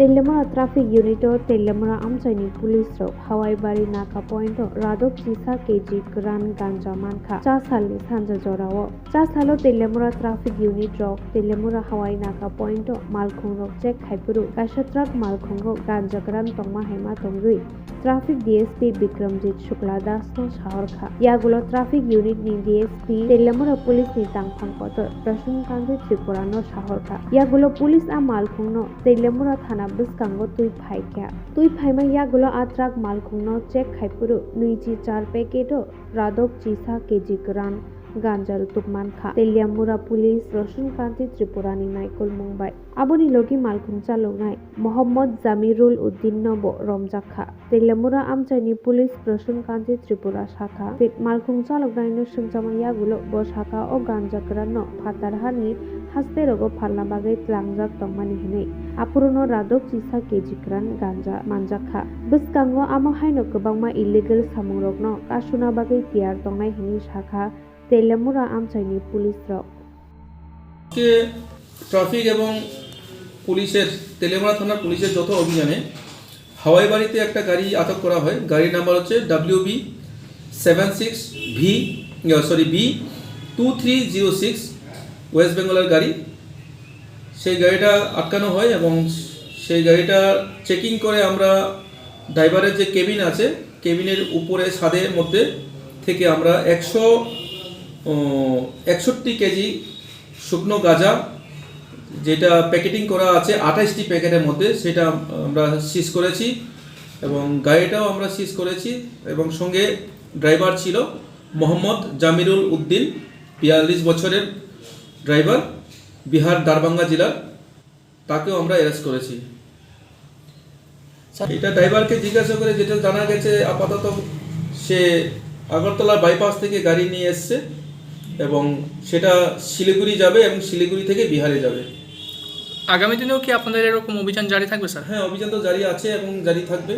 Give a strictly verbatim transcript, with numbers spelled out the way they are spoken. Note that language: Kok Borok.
Teliamura Traffic Unit o Teliamura amchaini police rok Hawaibari naka point o radok chisa K G kwran ganja mankha cha salni sanja jorao. Cha salo Teliamura Traffic Unit rok Teliamura Hawai naka point o malkhung rok check khaiphuru kaisa truck malkhungo ganja kwran tongma haima tongwi Traffic D S P Bikramjit Shukla Das no sahorkha. Yagulo Traffic Unit ni D S P Teliamura Police ni tangphang kotor Prasun Kanti Tripura no sahorkha. Yagulo police a malkhung no Teliamura thana bwskango twi phaikha. Twi phaima yagulo a truck malkhung no check khaiphuru nwichi char packet o radok chisa K G kwran ganja rutuk mankha. Teliamura Police Prasun Kanti Tripura ni naikolmung bai. Aboni logi malkhung chaloknai Mohammad Jamirul Uddin no bo romjakha. Teliamura amchaini police Prasun Kanti Tripura sakha, pit malkhung chaloknaino swngcharma yagulo bo saka o ganja kwranno phatar hani haste rogo phalna bagwi tlangjak tongmani hinwi. Aphuru no radok chisa K G kwran ganja manjakha. Bwskango amo haino kwbangma illegal samungrokno kasuna bagwi tiyar tongnai hinwi sakha Teliamura amchaini police rok. আজকে ট্রাফিক এবং পুলিশের, তেলেমারা থানার পুলিশের যৌথ অভিযানে হাওয়াইবাড়িতে একটা গাড়ি আটক করা হয়। গাড়ির নাম্বার হচ্ছে W B seven six V, sorry, B two three zero six, west বেঙ্গলের গাড়ি। সেই গাড়িটা আটকানো হয় এবং সেই গাড়িটা চেকিং করে আমরা ড্রাইভারের যে কেবিন আছে, কেবিনের উপরে ছাদের মধ্যে থেকে আমরা একশো, ও, একষট্টি কেজি শুকনো গাঁজা, যেটা প্যাকেটিং করা আছে আঠাশটি প্যাকেটের মধ্যে, সেটা আমরা সিজ করেছি এবং গাড়িটাও আমরা সিজ করেছি এবং সঙ্গে ড্রাইভার ছিল মোহাম্মদ জামিরুল উদ্দিন, বিয়াল্লিশ বছরের ড্রাইভার, বিহার দারভাঙ্গা জেলার, তাকেও আমরা অ্যারেস্ট করেছি। স্যার, এটা ড্রাইভারকে জিজ্ঞাসা করে যেটা জানা গেছে, আপাতত সে আগরতলা বাইপাস থেকে গাড়ি নিয়ে এসছে এবং সেটা শিলিগুড়ি যাবে এবং শিলিগুড়ি থেকে বিহারে যাবে। আগামী দিনেও কি আপনাদের এরকম অভিযান জারি থাকবে, স্যার? হ্যাঁ, অভিযান তো জারি আছে এবং জারি থাকবে।